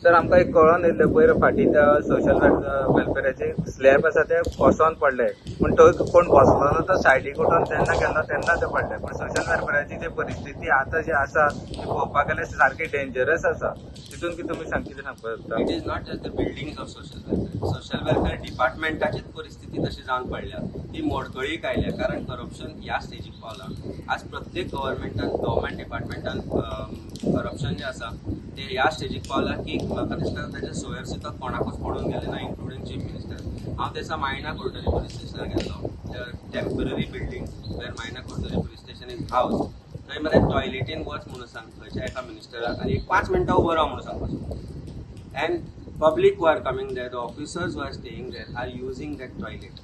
Sir, आमकां एक कळोन येयल्लें, पयर फाटीं त्या सोशल वेलफेराचे स्लॅब आसा ते कोसोन पडले, पूण थंय कोण बसलो ना. तो सायडीक उठोन तेन्ना गेल्लो तेन्ना ते पडले. पूण सोशल वेलफेराची जी परिस्थिती आतां जी आसा ती पळोवपाक गेल्यार सारकी डेंजरस आसा. तितून कितें तुमी कितें सांगपाक सोदता? It is not just the buildings of social welfare. Social welfare डिपार्टमेंटाचीच परिस्थिती तशी जावन पडल्या. ती मोडकळीक आयल्या, कारण करप्शन ह्या स्टेजीक पावला. आज प्रत्येक गव्हर्मेंटान, गव्हर्मेंट डिपार्टमेंटान करप्शन जें आसा ते ह्या स्टेजीक पावला की म्हाका दिसता ताचे सोयर सुद्दां कोणाकूच पडून गेले ना, इन्क्लुडींग चीफ मिनिस्टर. हांव तेसा मायणा कुडटरी पुलीस स्टेशनार गेल्लो, temporary building where Maina Curtorim police station is housed. थंय मरे टॉयलेटीन वच म्हणून सांग थंयच्या एका मिनिस्टराक आनी एक 5 मिनटां उबो राव म्हणून सांगपाचो, and public who are coming there, the officers who are staying there are using that toilet.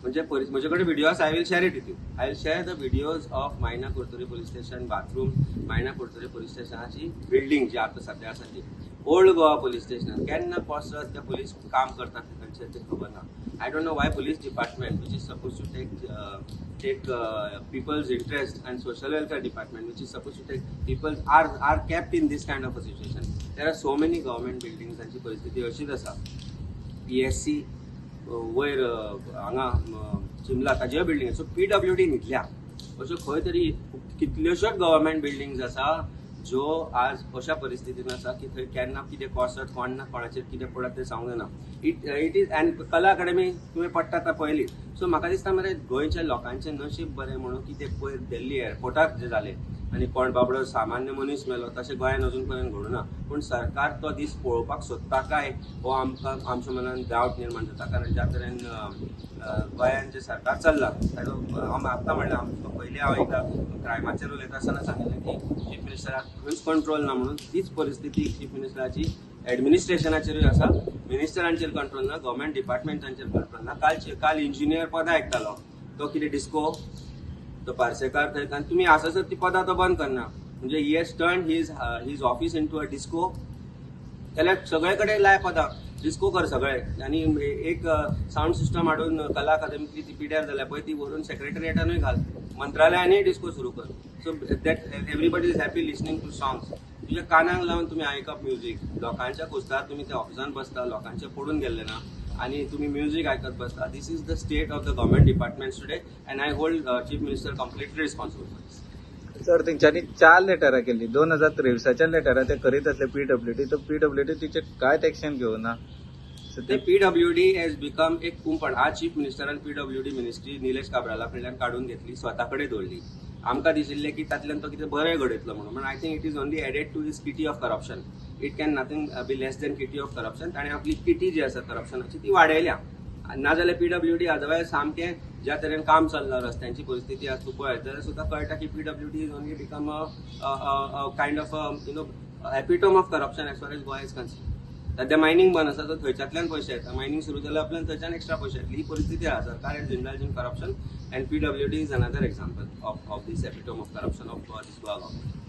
म्हणजे म्हजे कडेन व्हिडिओ आसा. I will share it with you. I will share the videos of Maina Curtorim police station bathroom, Maina Curtorim police स्टेशनाची building जी आतां सद्या आसा ती. ओल्ड गोवा पोलीस स्टेशनान केन्ना कोसळत, ते पोलीस काम करतात थंयचे ते खबर ना. I don't know why police department, which is supposed to take people's interest, and social welfare department, which is supposed to take people's, are kept in this kind of a situation. There are so many government buildings तांची परिस्थिती अशीच आसा. PSC वयर हांगा चिंबला ताज्योय building. So PWD न्हिदल्या. अश्यो खंय तरी कितल्योश्योच गव्हर्मेंट बिल्डिंग्स आसा ज्यो आज अशा परिस्थितीन आसा की थंय केन्ना कितें कोसत, कोण ना कोणाचेर कितें पडत तें सांगूंक जायना. It is and कला अकाडमी तुवें पडटा ता पळयली. सो म्हाका दिसता मरे, गोंयच्या लोकांचें नशीब बरें म्हणून की ते पयर दिल्ली एअरपोर्टार जे जालें आनी कोण बाबडो सामान्य मनीस मेलो, तशें गोंयान अजून पर्यंत घडूना. पूण सरकार तो दीस पळोवपाक सोदता काय हो आमकां आमच्या मनान डावट निर्माण जाता, कारण ज्या तरेन गोंयान जें सरकार चल्लां ताजो हांव आत्तां म्हणलें, आमकां पयलीं हांव एकदां क्रायमाचेर उलयता आसतना सांगिल्लें की चीफ मिनिस्टराक खंयच कंट्रोल ना म्हणून. तीच परिस्थिती चीफ मिनिस्टराची एडमिनिस्ट्रेशनाचेरूय आसा. मिनिस्टरांचेर कंट्रोल ना, गव्हर्मेंट डिपार्टमेंटांचेर कंट्रोल ना. काल इंजिनियर पदां आयकतालो तो कितें डिस्को तो पार्सेकार थंय, आनी तुमी आसासर ती पदां तो बंद करना. म्हणजे he has turn his office into a disco. जाल्यार सगळे कडेन लाय पदां, डिस्को कर सगळे आनी एक सावंड सिस्टम हाडून कला अकादमीतली ती पिड्यार जाल्या पळय, ती व्हरून सेक्रेटरिएटानूय घाल, मंत्रालयानूय डिस्को सुरू कर, so that everybody is happy listening to songs. तुज्या कानाक लावन तुमी आयकप म्युजीक. लोकांच्या कुस्तार तुमी त्या ऑफिसान बसता, लोकांचे पडून गेल्ले ना आनी तुमी म्युजीक आयकत बसता. This is the state of the government departments today and I hold chief minister completely responsible for this. Sir, तेंच्यांनी चार लेटरां केल्ली. 2023च्या लेटरां ते करीत आसले पीडब्ल्यूडी, तर पीडब्ल्यूडी तिचे कांयच एक्शन घेवना. So ते पीडब्ल्यूडी हॅज बिकम एक कुंपण. आज चीफ मिनिस्टरान पीडब्ल्यूडी मिनिस्ट्री निलेश काब्राला कडल्यान काडून घेतली, स्वता कडेन दवरली. आमकां दिशिल्लें की तातल्यान तो कितें बरें घडयतलो म्हणून, पण I think it is only added to his kitty of corruption. It can nothing be less than kitty of corruption. ताणें आपली किटी जी आसा करप्शनाची ती वाडयल्या. नाजाल्यार पीडब्ल्यूडी अदरवायज सामकें ज्या तरेन काम चल्लां, रस्त्यांची परिस्थिती आज तूं पळयत जाल्यार सुद्दां कळटा की PWD is only become a kind of epitome of corruption as far as Goa is concerned. सध्या मायनींग बंद आसा, तर थंयच्यातल्यान पयशे येता. मायनींग सुरू जाल्यार आपल्यान थंयच्यान एक्स्ट्रा पयशे येतले. ही परिस्थिती आसा. सरकार is indulge in corruption and PWD is another example of this epitome of corruption of Goa, this Goa government.